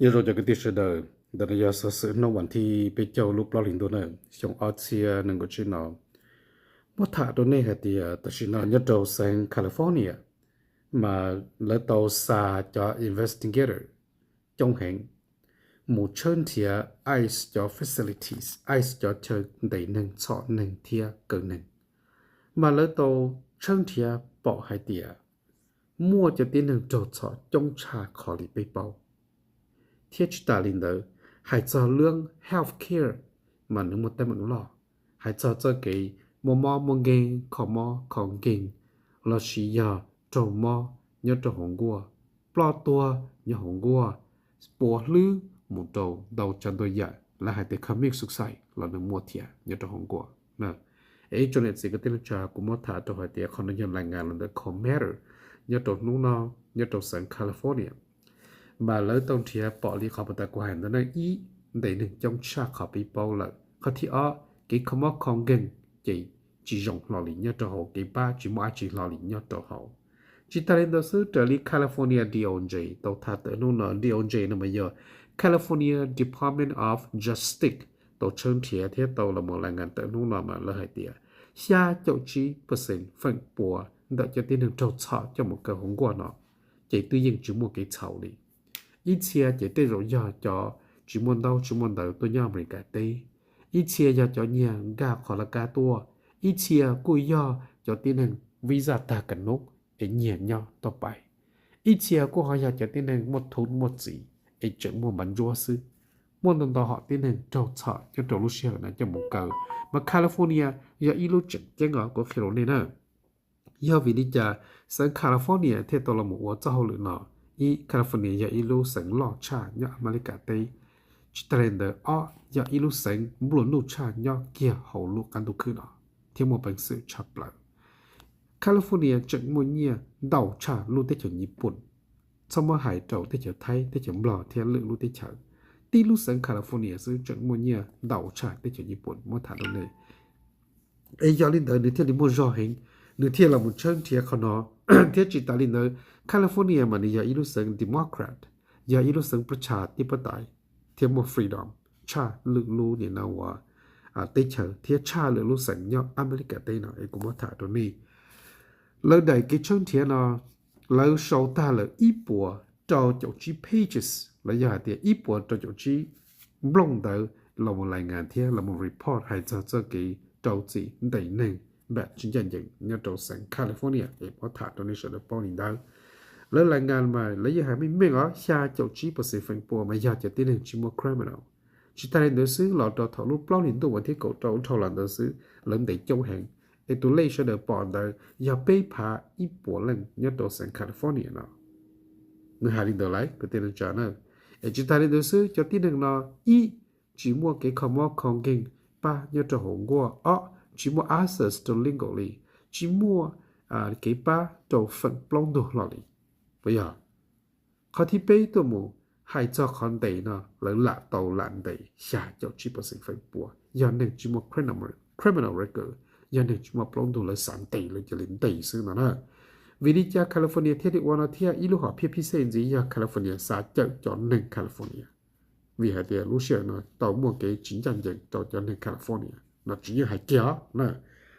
Nyob zoo cov kwv tij sawv daws, ntawm no yog xov xwm hnub vas thib peb caug lub plaub hlis ntuj na, xyoo ob txhiab nees nkaum tsib no. Muab tham rau nej hais tias tam sim no nyob rau xeev California, mas lawv tau xa cov investigator coob heev mus tshawb nrhiav ICE cov facilities, ICE cov chaw ntes neeg, txhom neeg thiab kaw neeg. Mas lawv tau tshawb nrhiav pom hais tias muaj cov tib neeg raug txhom coob tshaj qhov li peb paub. Thiab tsis tas li ntawd, hais txog lub health care mas nws muaj teeb meem loj. Hais txog txoj kev muaj mob muaj nkeeg, kho mob kho nkeeg, lossis yog raug mob nyob rau hauv nkuaj, ploj tuag nyob hauv nkuaj, puas hlwb mus rau ntau tsav ntau yam lawv hais tias commit suicide los nws muaj thiab nyob rau hauv nkuaj. Es ib tsoom niam txiv kwv tij neej tsa, kuv muab tham rau hais tias qhov no yog lais ngas los ntawm Comet nyob rau hnub no nyob rau xeev California, mas lawv tau nrhiav pom li qhov puag ta kuv hais ntawd na, ib, ntes neeg coob tshaj qhov peb paub lawm. Qhov thib ob, kev kho mob kho nkeeg ces tsis zoo hlo li nyob rau hauv, kev pab tsis muaj dab tsi hlo li nyob rau hauv. Tsis tas li ntawd xwb, raws li California DOJ tau tham tawm hnub no, DOJ no mas yog California Department of Justice, tau tshawb nrhiav thiab tau los mus lais ngas tawm hnub no mas lawv hais tias xya caum tsib percent feem pua ntawm cov tib neeg raug txhom coj mus kaw hauv nkuaj no ces twb yeej tsis muaj kev txhaum li. Ib txhia ces tej zaum yog cov tsis muaj ntaub tsis muaj ntawv tuaj nyob Amelikas teb, ib txhia yog cov nyiag nkag qhov laj kab tuaj, ib txhia kuj yog cov tib neeg visa tag kanuj es nyiag nyob tau pais, ib txhia kuj ho yog cov tib neeg muaj thuv muaj txim es tseem muaj npav ntsuab xwb. Muaj ntau ntau hom tib neeg raug txhom nyob rau lub sij hawm no coj mus kaw. Mas California yog ib lub tseem ceeb os, kuv qhia rau nej na. Yog vim li cas xeev California thiaj tau los mus ua txoj hauj lwm no? Ib, California yog ib lub xeev loj tshaj nyob Amelikas teb. Tsis tas li ntawd, ob, yog ib lub xeev nplua nuj tshaj nyob kiag hauv lub qab ntuj khwb no thiab muaj peev xwm tshaj plaws. California tseem muaj nyiaj ntau tshaj lub teb chaws Nyij Pooj, txhob muab hais rau teb chaws Thaib, teb chaws Nplog thiab lwm lub teb chaws. Tib lub xeev California xwb tseem muaj nyiaj ntau tshaj teb chaws Nyij Pooj, muab tham rau nej. Es yog li ntawd nws thiaj li muaj zog heev, nws thiaj los mus tshawb nrhiav qhov no. Thiab tsis tas li ntawd, California mas nws yog ib lub xeev Democrat, yog ib lub xeev pab tshaj tib pab tais thiab muaj freedom tshaj lwm lub nim no uas teb chaws thiab tshaj lwm lub xeev nyob Amelikas teb no es kuv muab tham rau nej. Lawv daim kev tshawb nrhiav no, lawv sau tag lawm ib puas rau caum tsib pages, los yog hais tias ib puas rau caum tsib nplooj ntawv los mus lais ngas thiab los mus report hais txog txoj kev rau txim ntes neeg npam tsis ncaj ncees nyob rau xeev California es muab tham rau nej sawv daws paub li ntawd. Lawv lais ngas mas lawv yeej hais meej meej os, xya caum tsib percent feem pua mas yog cov tib neeg tsis muaj criminal. Tsis tas li ntawd xwb, los rau thaum lub plaub hlis ntuj vas thib kaum rau dhau los ntawd xwb lawv ntes coob heev, es tus lej sawv daws pom ntawd yog peb phav ib puas leej nyob rau xeev California no. Nws hais li ntawd lawm kwv tij neej tsa na. Es tsis tas li ntawd xwb, cov tib neeg no, ib, tsis muaj kev kho mob kho nkeeg pab nyob rau hauv nkuaj, ob, tsis muaj access to legal li, tsis muaj kev pab rau feem plaub ntug hlo li. Puas yog? Qhov thib peb tuaj mus hais txog qhov ntes no, lawv lam tau lam ntes xya caum tsib percent feem pua yog neeg tsis muaj criminal record, yog neeg tsis muaj plaub ntug lawv xav ntes lawv cia li ntes xwb no na. Vim li cas California thiaj li ua no thiab? Ib lub hom phiaj phib xej ntxiv yog California xav cawm cov neeg California, vim hais tias lub sij hawm no tau muaj kev tsis ncaj ncees rau cov neeg California no tsis yeej hais kiag os na.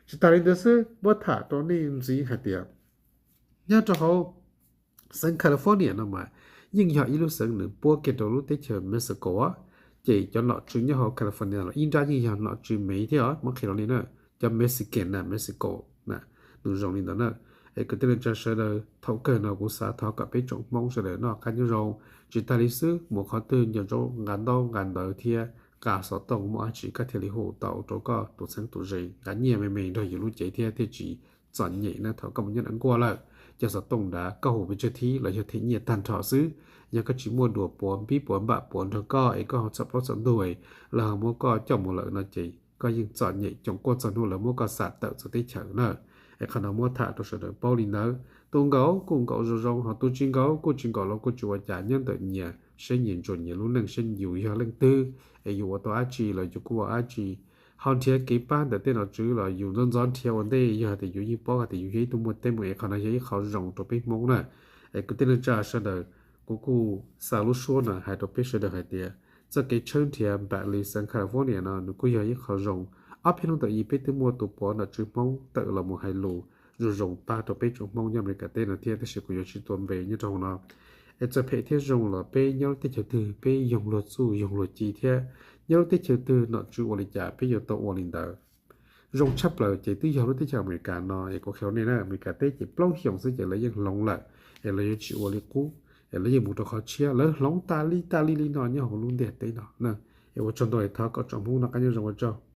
Tsis tas li ntawd xwb, muab tham rau nej ntxiv hais tias nyob rau hauv xeev California no mas yeej yog ib lub xeev nws puab kiag rau lub teb chaws Mexico, ces cov nom tswv nyob hauv California los ib nrab yeej yog nom tswv Mev thiab os, muab qhia rau nej na, cov Mexican na, Mexico na, nws zoo li ntawd na. Es kwv tij neej tsa sawv daws, thaum kawg no kuv xav thov kom peb tsoom Hmoob sawv daws noj qab nyob zoo. Tsis tas li xwb, mus qhov twg nco ntsoov nqa ntaub nqa ntawv thiab nqa xov tooj, muaj dab tsi koj thiaj li hu tau rau koj tus txheeb tus ze, nqa nyiaj me me nrog yus lub cev thiab thiaj tsis txom nyem na. Thaum koj mus nyob nram nkuaj lawm, cov xov tooj nrad koj hu pes tsawg thib los yog them nyiaj tag nrho xwb. Yog koj tsis muaj dua puav npib puav npam puav nrog koj es koj ho txom plaub txom ntug, lawv ho muab koj coj mus lawm no ces koj yeej txom nyem coom kuaj txog hnub lawv muab koj xa tawm txog teb chaws na. Es qhov no muab tham rau sawv daws paub li ntawd. Tus nkaum kuj nkaum zoo zoo, ho tus tsis nkaum kuj tsis nkaum los kuj tsis ua cas, nyob ntawm nyias seb nyias ntsuas nyias lub neej, seb yus yog leej twg, es yus ua tau dab tsi los yus kuj ua dab tsi. Ho nrhiav kev pab ntawm tej nom tswv los yus ntxov ntxov nrhiav ua ntej, yog hais tias yus yeej paub hais tias yus yog ib tug muaj teeb meem, es qhov no yog ib qho zoo rau peb Hmoob na. Es kwv tij neej tsa sawv daws, Kuv kuj xa lub suab no hais rau peb sawv daws hais tias txoj kev tshawb nrhiav npaum li Southern California no nws kuj yog ib qho zoo. Ob peb hnub ntawm yim peb twb muaj tus pov nom tswv Hmoob tawm los mus hais lus zoo zoo pab rau peb tsoom Hmoob nyob Amelikas teb no thiab, tab sis kuv yuav tsis tuav npe nyob rau hauv no. Es txawm phem thiab zoo los peb nyob lub teb chaws twg peb yoog luag txuj yoog luag ci thiab, nyob lub teb chaws twg nom tswv ua li cas peb yuav tau ua li ntawd. Zoo tshaj plaws ces twb yog lub teb chaws Amelikas no es kuv qhia nej na, Amelikas teb ces plaub xyoos xwb ces lawv yeej hloov lawm, es lawv yuav tsis ua li qub, es lawv yeej mus rau qhov tshiab, lawv hloov tas li tas li li no nyob hauv lub ntiaj teb no. Es ua tsaug ntau, thov kom tsoom Hmoob noj qab nyob zoo, ua tsaug.